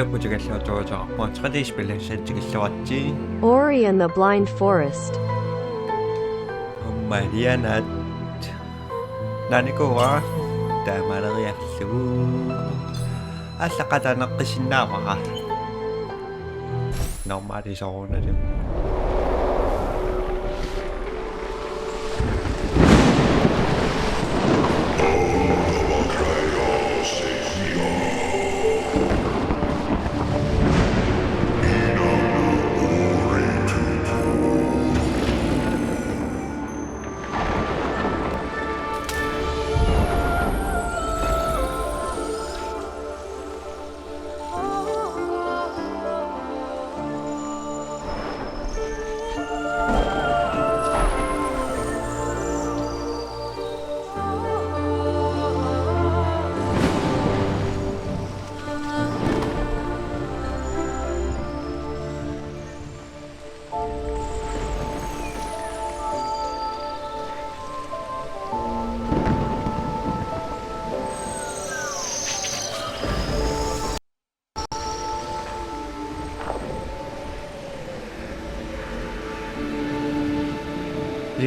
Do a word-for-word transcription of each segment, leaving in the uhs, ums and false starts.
Putigalluartuuteqarpoq tre D-spilli santikilluaritsi. Ori and the Blind Forest. Aamma alianaat. Naanikuuara taamaaleriarlugu. Allaqqataaneqqissinnaavara. Normali soorunali.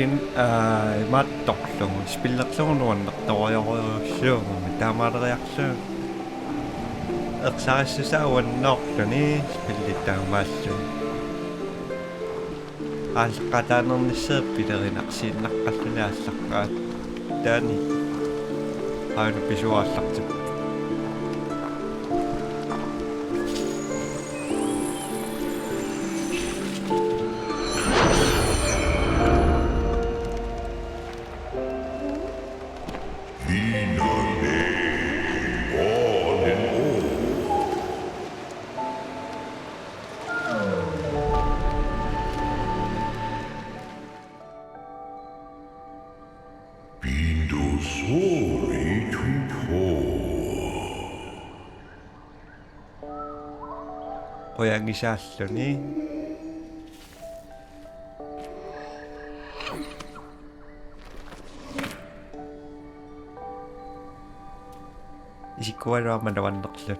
Iin, aa, imaattorlugu, spillerlugu nuannertorujorujussuugami, taamaaleriarlugu. Ersarissusaa uannoorluni, spillit taamaalluni. Aallaqqataanernissaa pilerinarsiinnaqqalluni aallaqqaataani. Aana pisuaallartippoq. Pindusuuri tupo. Qujangisaalluni. Isikkualu aamma nuannerluni.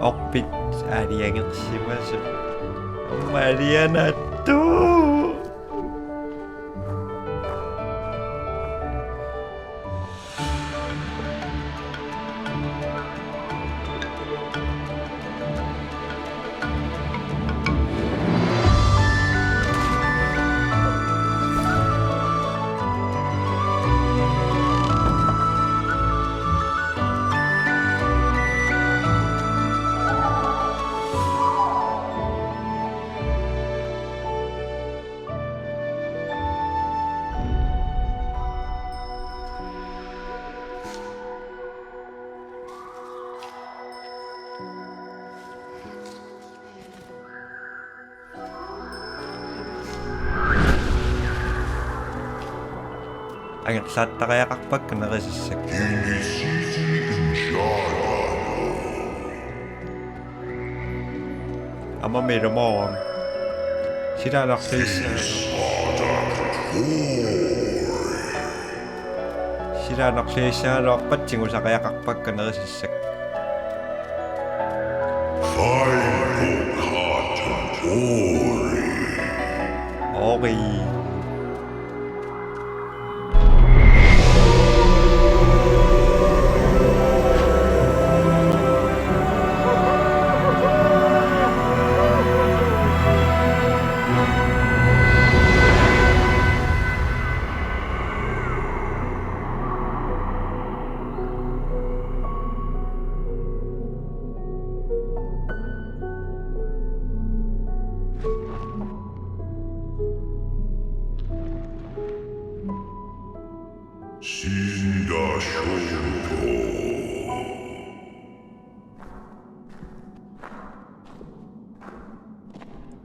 Orpit aalajangersimasut. Aamma alianaattoq. Angerlaattariaqarpakka nerisassakkut. Aamma ilumoorami. Silaannarliissaa-, silaannarliissaagaluarpat tigusariaqarpakka nerisassakkut. Ori. Sinda Shoto.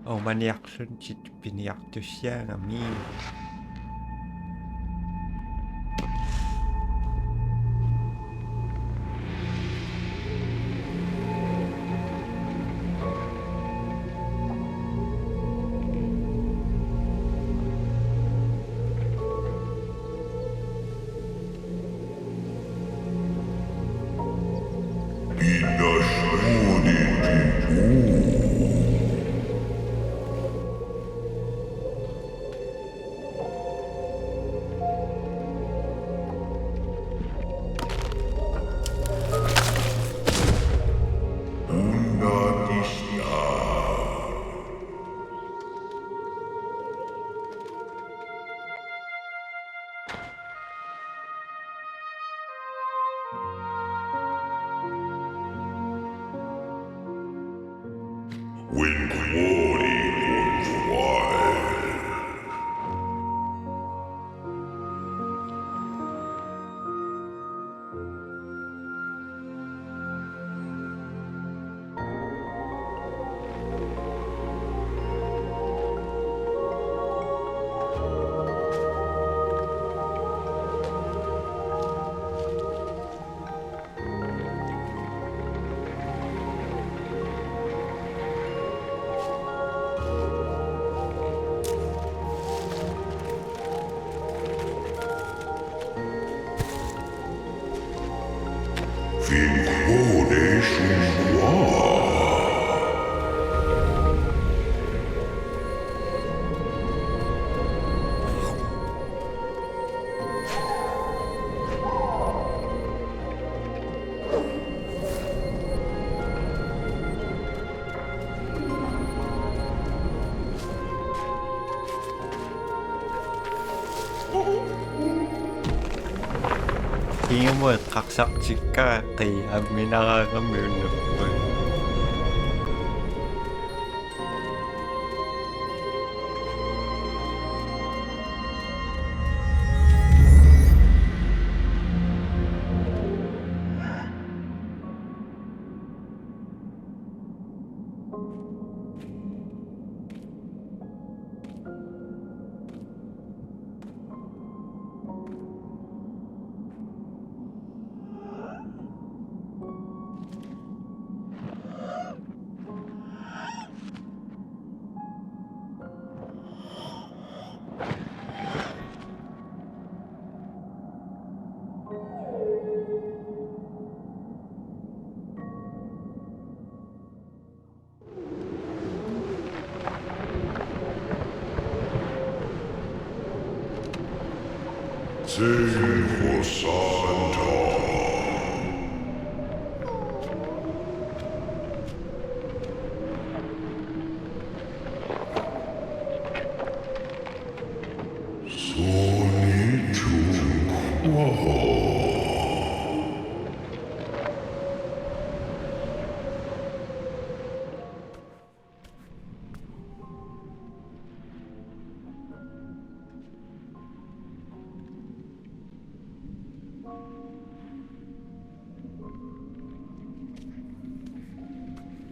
Uumaniarluntit piniartussiaagami. Winkwodi Winkwai. Winkwodi Winkwai. Iumut qarsartikka qiamminaraangami unnupput. Sing for Santa. Sonic Whoa.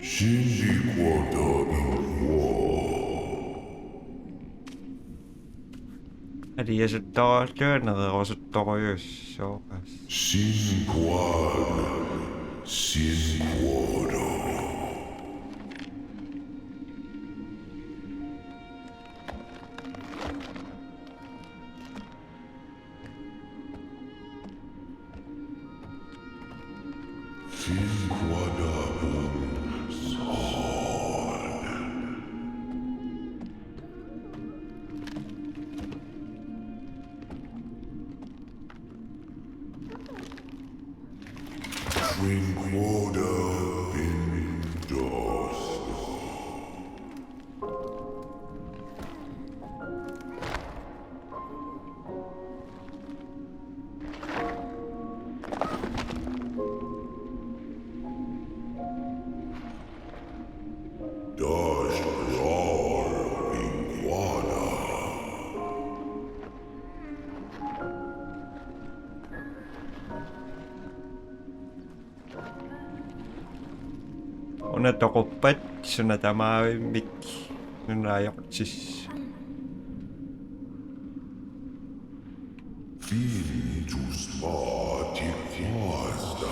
Sindiquata in Whoa. Aliasuttorujussuaq, nererusuttorujussuaq. Sinquan, Sinquata. Sinquata un Sod. Winkwodi Winkwai. Dash Roar Winkwada. Una toquppat suna tamaavimmik nuna ajortissaq. Fintus Party Master.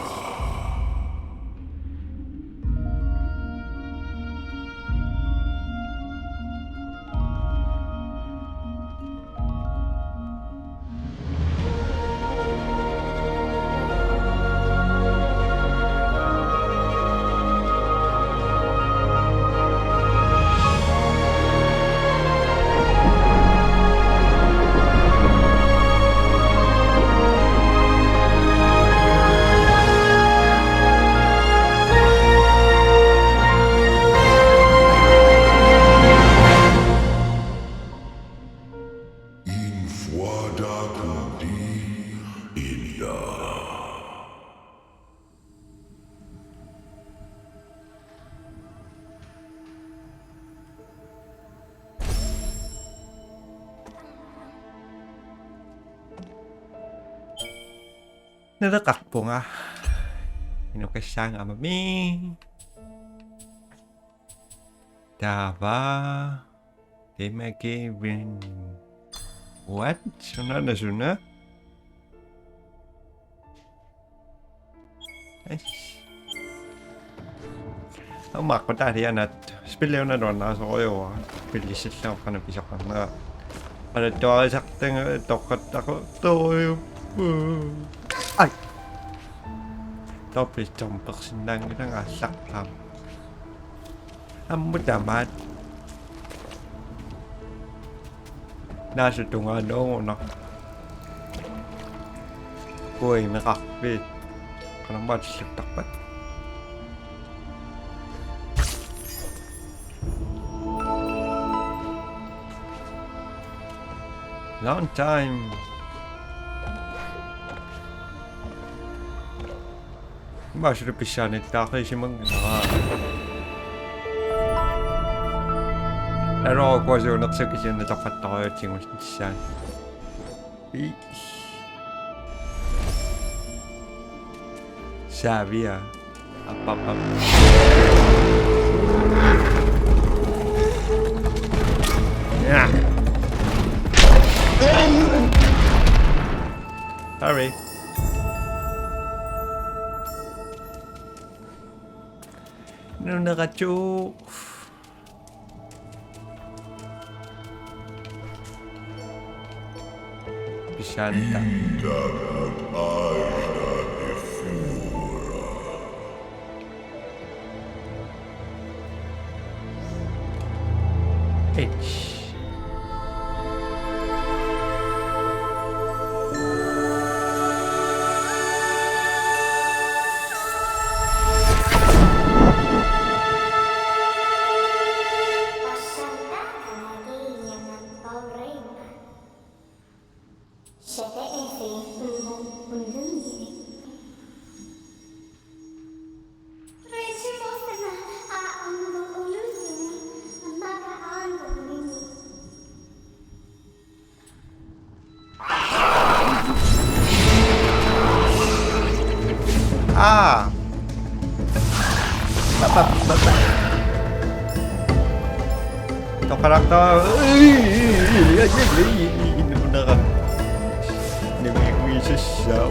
Naleqarpunga. Inukassaanga aamami. Taava. Dema Gavin. What? Suna na suna? Eish. Aamma aqqutaalianat. Spilliuna nuannaasorujuuara. Spillissillugu qanoq pisoqarnera. Qalattuarisartanga toqqattaquttorujuppu. Ai. Toppis tompersinnaanngilanga allaqqaam. Ammut tamaat. Naasut tungaanut una. Kui meqarpit. Qanormaatilluttarpat. Long time. Maasulu pissaanittaarisimanngilanga. Nalorukua suunersut kisianni toqqattorujutsigu tissaani. Ii. Saavia. App, app, app. Ja. Sorry. Nunaqatuu. Pissaanitta. H. Ah. Papa, papa. Toqaraqtaa. Nunaqaaq. Nimikuisassaa.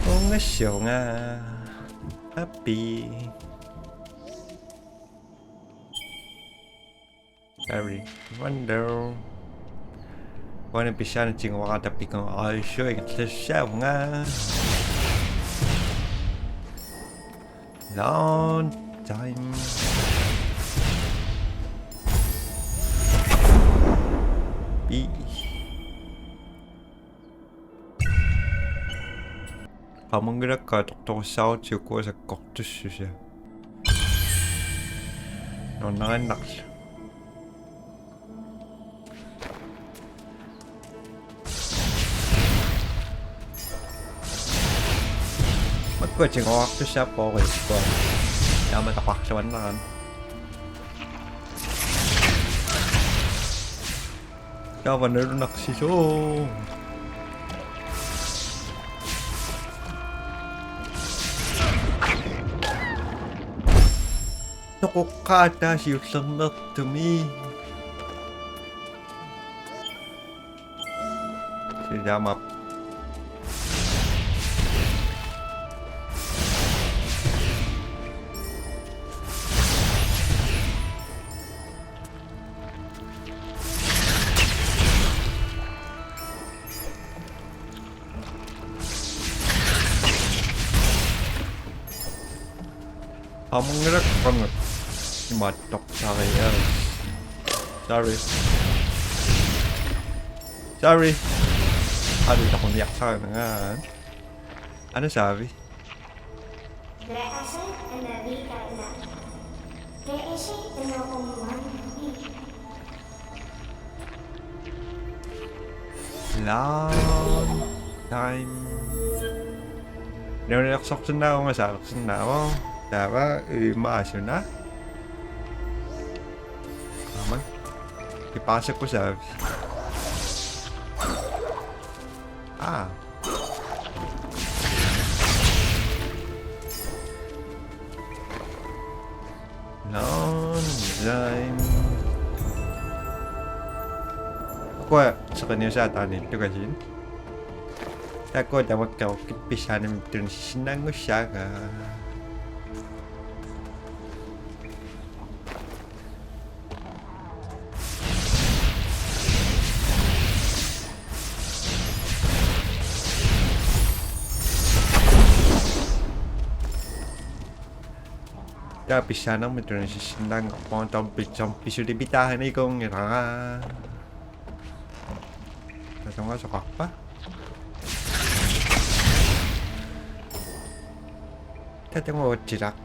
Ungassunga. Api. Sorry. Wonder. Uani pissaani tiguara tapikun aisui tlassaunga. Long time. Pi. Qamunngilakka tortorissaarutsigu kuasakkortussusia. Nuannarinnarlu. Makkua tiguartussaappoq uiskua. Taama taqarluannaran. Taava nalunarsisoq. Toqoqqaataasiullernertumi. Silaamap. Qamunngilakka qanoq imaattoqartariaqarluni. Sorry. Sorry. Adi taquniarsarinanga. Ana saavi. Re'ase ena vika ena. Re'ase ena umman. Long time. Nuunersortinnaavunga saalersinnaavoq. Taava imaasuna. Aman. Kipaasakkusaavi. Ah. Long time. Kua seqiniusaa taani tukasiin. Taakku tamakkerukkit pissaanamik tunissinnaanngussaanga. Taava pissaanermik tunissinnaanngorpoq, taava pitsam pisulipi taanikuunngilara. Tatunga soqarpa? Tatunga uatsilaq.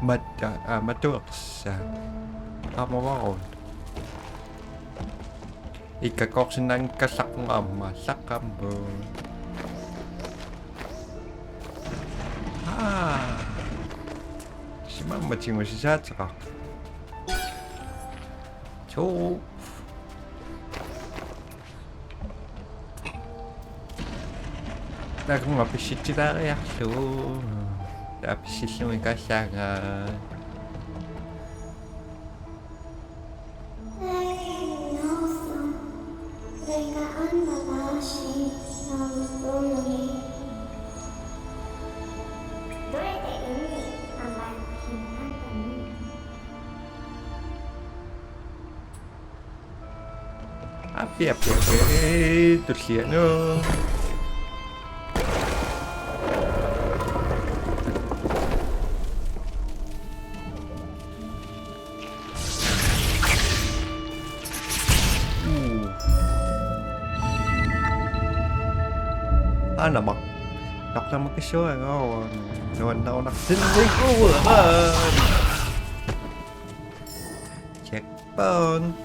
Matta, aa, matuersa. Aamma vaarun. Ikkakoorsinnaanngikkallarpunga aamma allaqqammat. Aa. Simamma tigusisaateqarpoq. Suu. Taakkununnga pissitsilaariarlugu. Taava pissillugit kaassaanga. Api, api, api, tullianut. Uu. Anama. Taklamakissuanngorpoq. Nuannaunartinnikuuara. Checkpoint.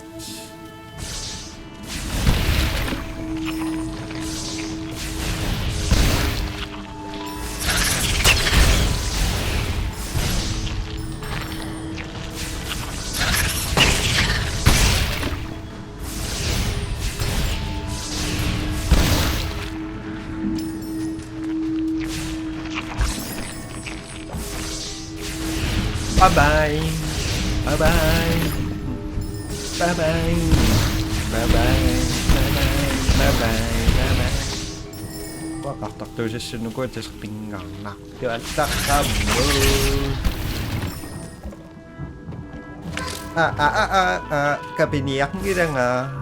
Bye bye. Bye bye. Bye bye. Bye bye. Bye bye. Bye bye. Bye bye. Uanga qartartuusassanik uku taseqqinngarnaq. Tuallaqqammu. Aa, aa, aa, aa, aa, kapiniarngilanga.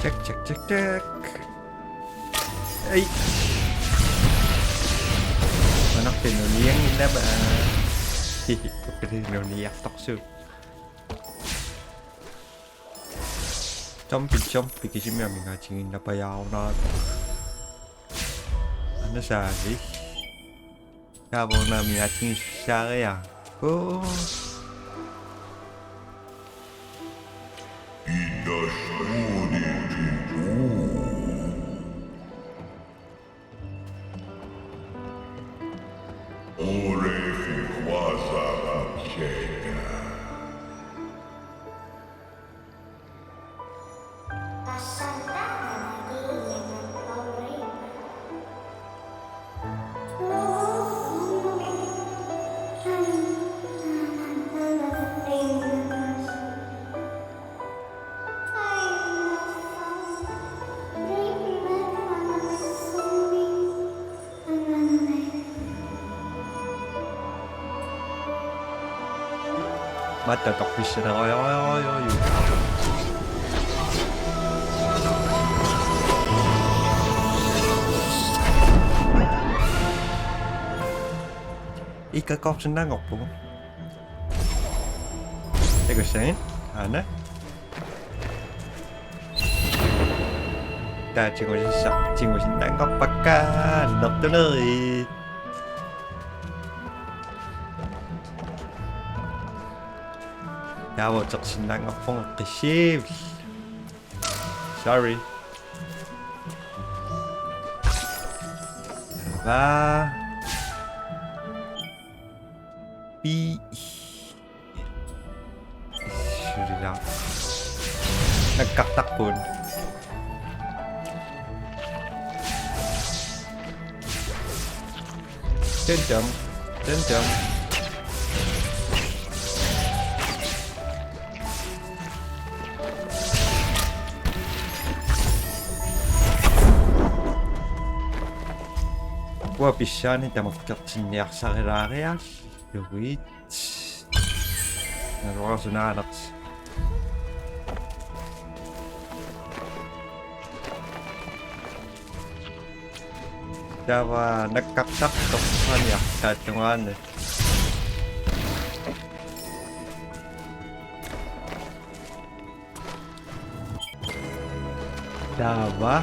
Tak, tak, tak, tak. Ei. Manaq pinunianngilanga. Hihi, pinuniartorsuut. Jumpi, jumpi, kisimi amigaatigiinnapajaarunarpoq. Anasaavi. Taava una amigaatigiissaariarukku. Matta toqqissanerujorujorujorujuu. Ikkakoorsinnaanngorpugut. Takussagit. Aana. Taava tigusassaq tigusinnaanngorpakka annertunerit. Taava utersinnaanngorpunga qissiivil. Sorry. Taava. Pi. Suli taava. Nakkartarpugut. Dum dum. Dum dum. Uanga pissaani tamakkertinniarsarilaariarlugit. Naluara sunaaners. Taava nakkartartoq saniartaat tungaanut. Taava.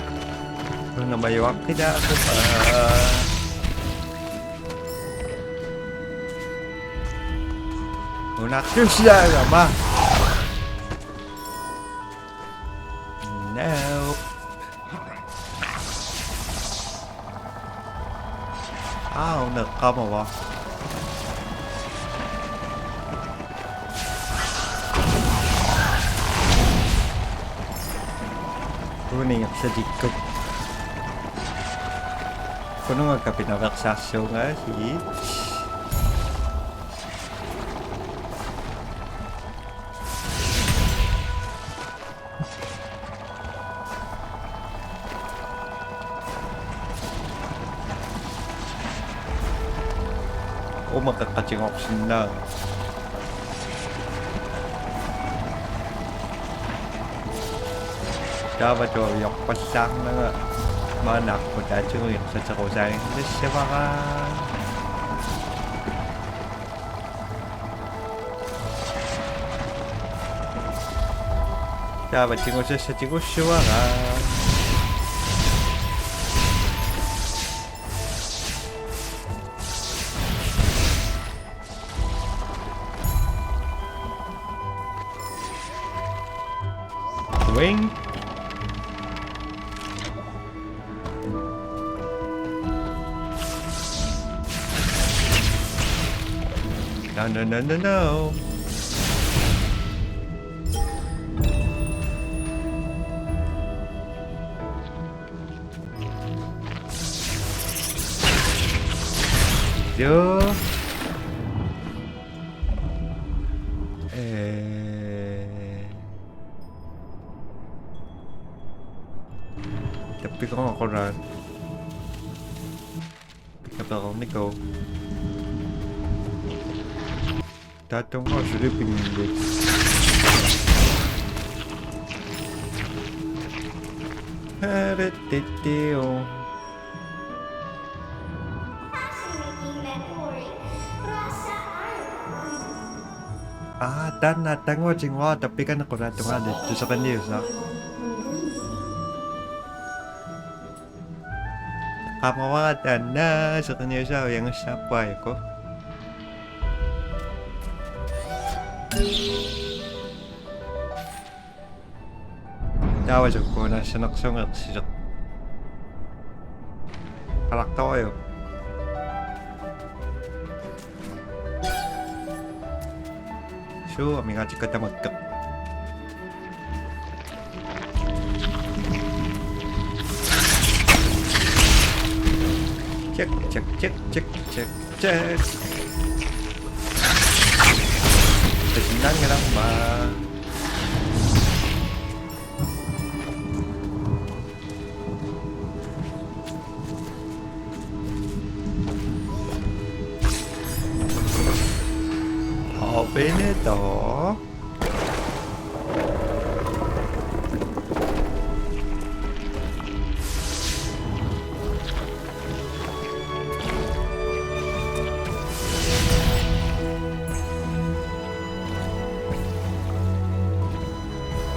Una majuaqqitaaqupa. Una tusiagama. Nope. Aa, una eqqaamavara. Uningerlatikkut. Kunungakka pinaveersaarsuungaasiit. Uuma qeqqatigoorsinnaavoq. Taava tuaviorpallaarnanga maanna aqqutaatigut ingerlateqqusaanngilissavara. Taava tigusassaq tigussavara. Wing. No, no, no, no, no. Yo. Eh. Tappikuma qulaat. Pikkapereernikuuvoq. Taava tunngasulipinnillit. Hereteteo. Aa, taanna tannguatinnguaq tappikani qulaatungaani tuseqaniusa. Qamavara taanna seqiniusaa ujangassaappaajuku. Taava sukkuunaassanersunga ersileq. Qalartorujuk. Suu, amigaatikka tamakkeq. Tjek, tjek, tjek, tjek, tjek, tjek. Tasinnaanngilarma. Open it door.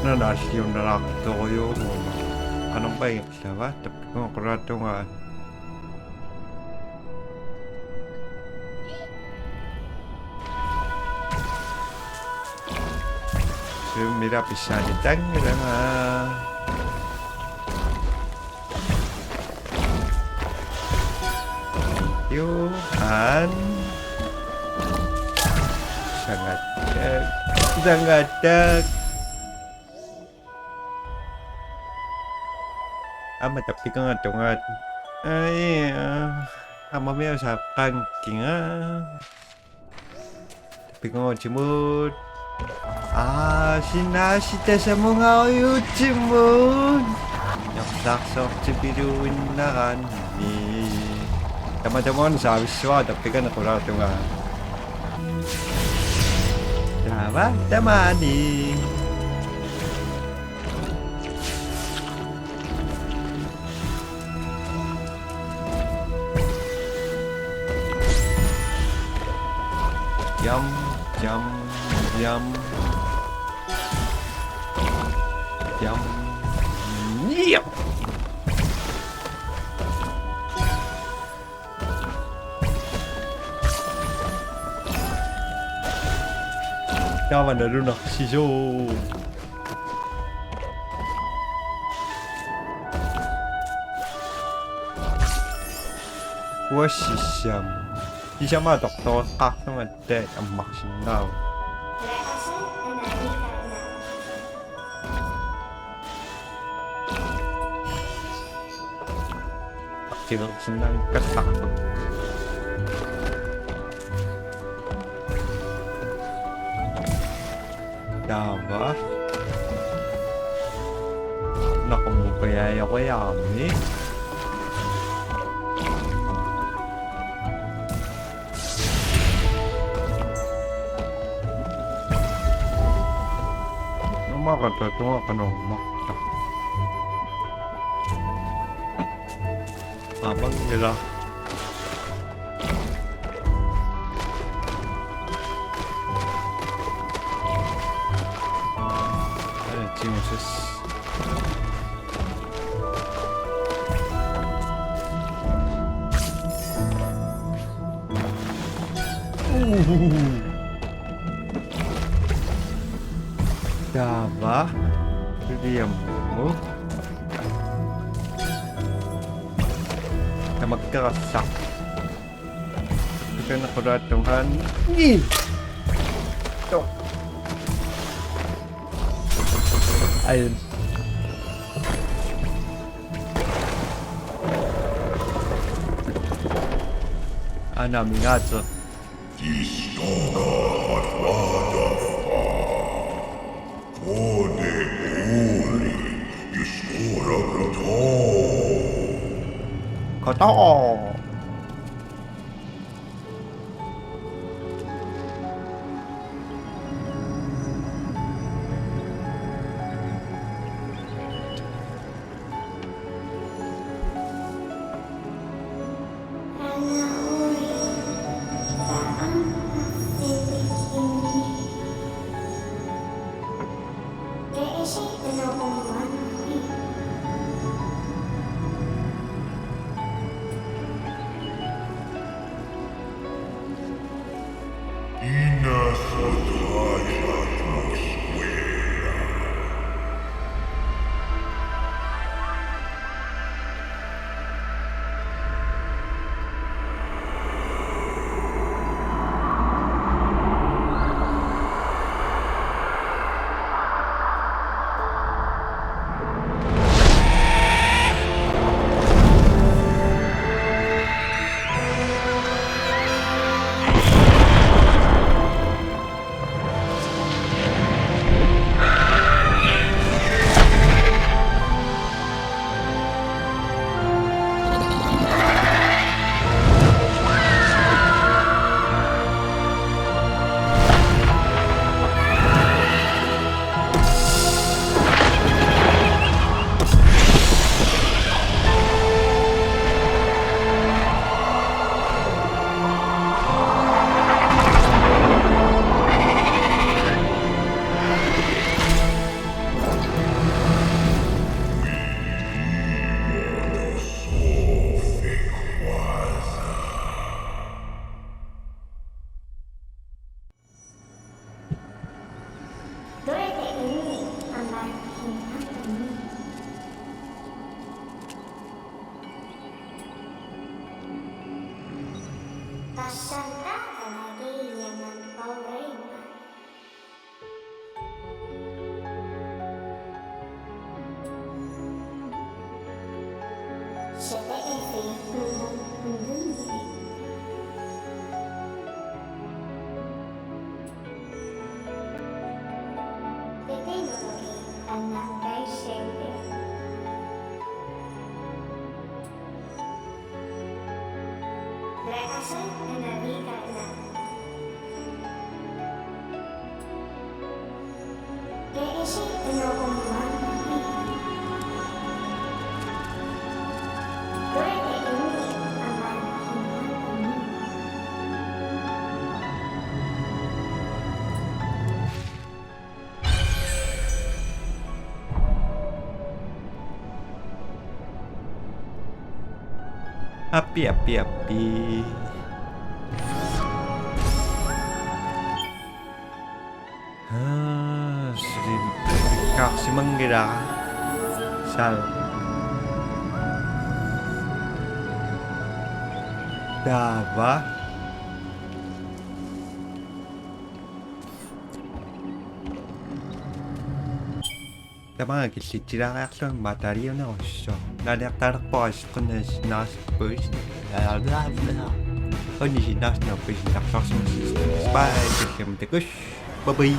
Nanaasiunnalaartorujuuvoq. Qanorpiaq ingerlava, tappikuma qulaartunga. Sumilu pissaanitanngilara. Juan. Sangattaaq. Sangattaaq. Aamma tappikuma tungaanut. Ai, aamma miusaqqaanngilara. Tappikuma utimut. Aa, sinnaasitasamunga utimut. Niorsarsortipiluinnarani. Tamatumuuna saavissavara tappikani qulaartunga. Taava tamaani. Jam, jam, jam. Jam. Jam. Taava nalunarsisooq. Uassissam. Sisamat atortoreqqaarlugit taava ammarsinnaavoq. Aktiversinnaanngikkallarput. Taava. Naqummukajaajoriarami. Numaqatta tungaanut qanormaa. Aamma ila. Aa, timusis. Taava. William. Tamakkerassaaq. Tappikani qulaartunga. Ni. To. Ai. Anamingaatsoq. Koto. Reisi en la vida en la. Reisi en la umuan. Reisi en la aman. Appi, appi, appi. Aa, suli karsimanngilaq. Sal. Taava. Tamaanga killitsilaariarlunga mataliunerussoq. Naaniartaalerpoq assiqqinnaasinnaassappuis. Unnisinnaasnuppisinnaarsorsimassaaq. Bye, tillimut takuss. Bye bye.